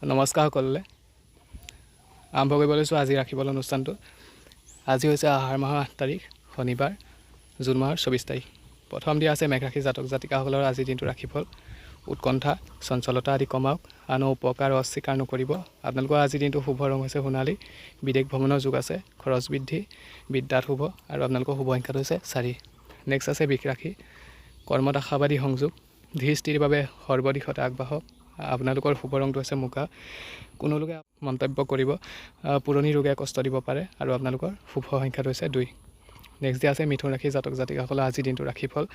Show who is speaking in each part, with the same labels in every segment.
Speaker 1: নমস্কাৰ সকলোলৈ। আৰম্ভ কৰিব লৈছোঁ আজি ৰাশিফল অনুষ্ঠানটো। আজি হৈছে আহাৰ মাহৰ 8 তাৰিখ, শনিবাৰ, জুন মাহৰ 24 তাৰিখ। প্ৰথম দিয়া আছে মেঘ ৰাশি জাতক জাতিকাসকলৰ আজিৰ দিনটো ৰাশিফল। উৎকণ্ঠা, চঞ্চলতা আদি কমাওক। আনৰ উপকাৰ অস্বীকাৰ নকৰিব। আপোনালোকৰ আজিৰ দিনটো শুভ ৰং হৈছে সোণালী। বিদেশ ভ্ৰমণৰ যোগ আছে। খৰচ বৃদ্ধি, বিদ্যাত শুভ আৰু আপোনালোকৰ শুভ সংখ্যাটো হৈছে 4। নেক্সট আছে বৃষ ৰাশি। কৰ্মত আশাবাদী সংযোগ। ধীৰ স্থিৰৰ বাবে সৰ্বদিশতে আগবাঢ়ক। আপোনালোকৰ শুভ ৰংটো হৈছে মুগা। কোনো লোকে মন্তব্য কৰিব। পুৰণি ৰোগে কষ্ট দিব পাৰে আৰু আপোনালোকৰ শুভ সংখ্যাটো হৈছে 2। নেক্সট দিয়া আছে মিথুন ৰাশি জাতক জাতিকাসকলৰ আজিৰ দিনটো ৰাশিফল।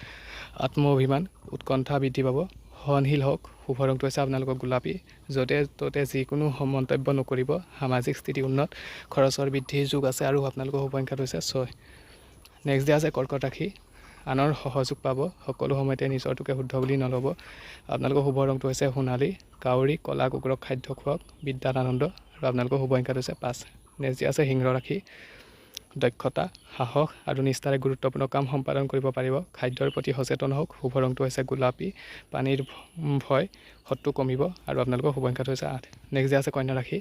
Speaker 1: আত্ম অভিমান, উৎকণ্ঠা বৃদ্ধি পাব। সহনশীল হওক। শুভ ৰংটো হৈছে আপোনালোকৰ গোলাপী। য'তে ত'তে যিকোনো মন্তব্য নকৰিব। সামাজিক স্থিতি উন্নত। খৰচৰ বৃদ্ধিৰ যোগ আছে আৰু আপোনালোকৰ শুভ সংখ্যাটো হৈছে 6। নেক্সট দিয়া আছে কৰ্কট ৰাশি। আনৰ সহযোগ পাব। সকলো সময়তে নিজৰটোকে শুদ্ধ বুলি নল'ব। আপোনালোকৰ শুভ ৰংটো হৈছে সোণালী। কাউৰী, ক'লা কুকুৰক খাদ্য খুৱাওক। বিদ্যাত আনন্দ আৰু আপোনালোকৰ শুভ সংখ্যাটো হৈছে 5। নেক্সট দিয়া আছে সিংহ ৰাশি। দক্ষতা, সাহস আৰু নিষ্ঠাৰে গুৰুত্বপূৰ্ণ কাম সম্পাদন কৰিব পাৰিব। খাদ্যৰ প্ৰতি সচেতন হওক। শুভ ৰংটো হৈছে গোলাপী। পানীৰ ভয়, শত্ৰু কমিব আৰু আপোনালোকৰ শুভ সংখ্যাটো হৈছে 8। নেক্সট দিয়া আছে কন্যা ৰাশি।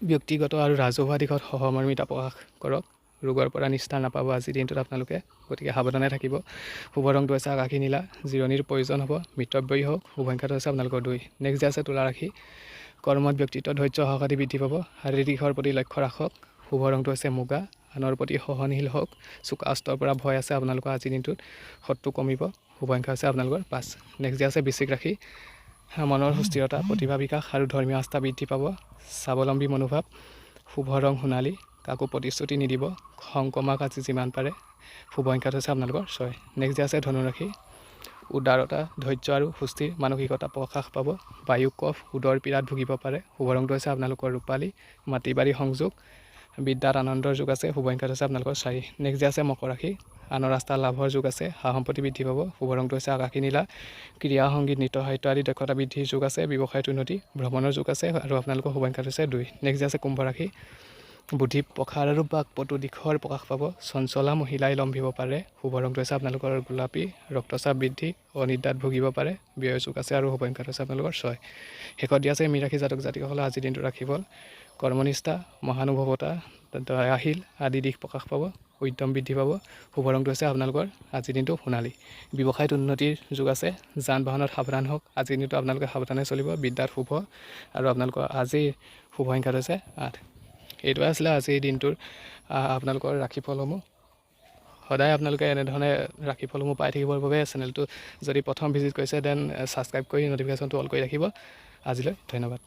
Speaker 1: ব্যক্তিগত আৰু ৰাজহুৱা দিশত সহমৰ্মিতা প্ৰকাশ কৰক। ৰোগৰ পৰা নিস্তাৰ নাপাব আজিৰ দিনটোত আপোনালোকে, গতিকে সাৱধানে থাকিব। শুভ ৰংটো হৈছে আকাশী নীলা। জিৰণিৰ প্ৰয়োজন হ'ব। মিতব্যয়ী হওক। শুভ সংখ্যাটো হৈছে আপোনালোকৰ 2। নেক্সট দিয়া আছে তুলা ৰাশি। কৰ্মত ব্যক্তিত্ব, ধৈৰ্য, সাহস আদি বৃদ্ধি পাব। শাৰীৰিক দিশৰ প্ৰতি লক্ষ্য ৰাখক। শুভ ৰংটো হৈছে মুগা। আনৰ প্ৰতি সহনশীল হওক। চোকা অস্ত্ৰৰ পৰা ভয় আছে আপোনালোকৰ আজিৰ দিনটোত। শত্ৰু কমিব। শুভ সংখ্যা হৈছে আপোনালোকৰ 5। নেক্সট দিয়া আছে বৃশ্চিক ৰাশি। মনৰ সুস্থিৰতা, প্ৰতিভা বিকাশ আৰু ধৰ্মীয় আস্থা বৃদ্ধি পাব। স্বাৱলম্বী মনোভাৱ। শুভ ৰং সোণালী। কাকো প্ৰতিশ্ৰুতি নিদিব। খং কমাওক আজি যিমান পাৰে। শুভ সংখ্যাটো হৈছে আপোনালোকৰ 6। নেক্সট দিয়া আছে ধনুৰাশি। উদাৰতা, ধৈৰ্য আৰু সুস্থিৰ মানসিকতা প্ৰকাশ পাব। বায়ু, কফ, উদৰ পীড়াত ভুগিব পাৰে। শুভ ৰংটো হৈছে আপোনালোকৰ ৰূপালী। মাটি বাৰী সংযোগ, বিদ্যাত আনন্দৰ যোগ আছে। শুভ সংখ্যাটো হৈছে আপোনালোকৰ 4। নেক্সট দিয়া আছে মকৰ ৰাশি। আনৰ ৰাস্তা লাভৰ যোগ আছে। সা সম্পত্তি বৃদ্ধি পাব। শুভ ৰংটো হৈছে আকাশী নীলা। ক্ৰীড়া, সংগীত, নৃত্য, সাহিত্য আদি দক্ষতা বৃদ্ধিৰ যোগ আছে। ব্যৱসায়ত উন্নতি, ভ্ৰমণৰ যোগ আছে আৰু আপোনালোকৰ শুভ সংখ্যাটো হৈছে 2। নেক্সট দিয়া আছে কুম্ভ ৰাশি। বুদ্ধি প্ৰসাৰ আৰু বাকপটু দিশৰ প্ৰকাশ পাব। চঞ্চলা মহিলাই লম্ভিব পাৰে। শুভ ৰংটো হৈছে আপোনালোকৰ গোলাপী। ৰক্তচাপ বৃদ্ধি, অনিদ্ৰাত ভুগিব পাৰে। ব্যয়ৰ যোগ আছে আৰু শুভ সংখ্যাটো হৈছে আপোনালোকৰ 6। শেষত দিয়া আছে মীন ৰাশি জাতক জাতিকাসকলে আজিৰ দিনটো ৰাশিফল। কৰ্মনিষ্ঠা, মহানুভৱতা, দয়াশীল আদি দিশ প্ৰকাশ পাব। উদ্যম বৃদ্ধি পাব। শুভ ৰংটো হৈছে আপোনালোকৰ আজিৰ দিনটো সোণালী। ব্যৱসায়ত উন্নতিৰ যোগ আছে। যান বাহনত সাৱধান হওক। আজিৰ দিনটো আপোনালোকে সাৱধানে চলিব। বিদ্যাত শুভ আৰু আপোনালোকৰ আজিৰ শুভ সংখ্যাটো হৈছে 8। এইটোৱে আছিলে আজিৰ দিনটোৰ আপোনালোকৰ ৰাশিফলসমূহ। সদায় আপোনালোকে এনেধৰণে ৰাশিফলসমূহ পাই থাকিবৰ বাবে চেনেলটো যদি প্ৰথম ভিজিট কৰিছে, then subscribe কৰি ন'টিফিকেশ্যনটো অল কৰি ৰাখিব। আজিলৈ ধন্যবাদ।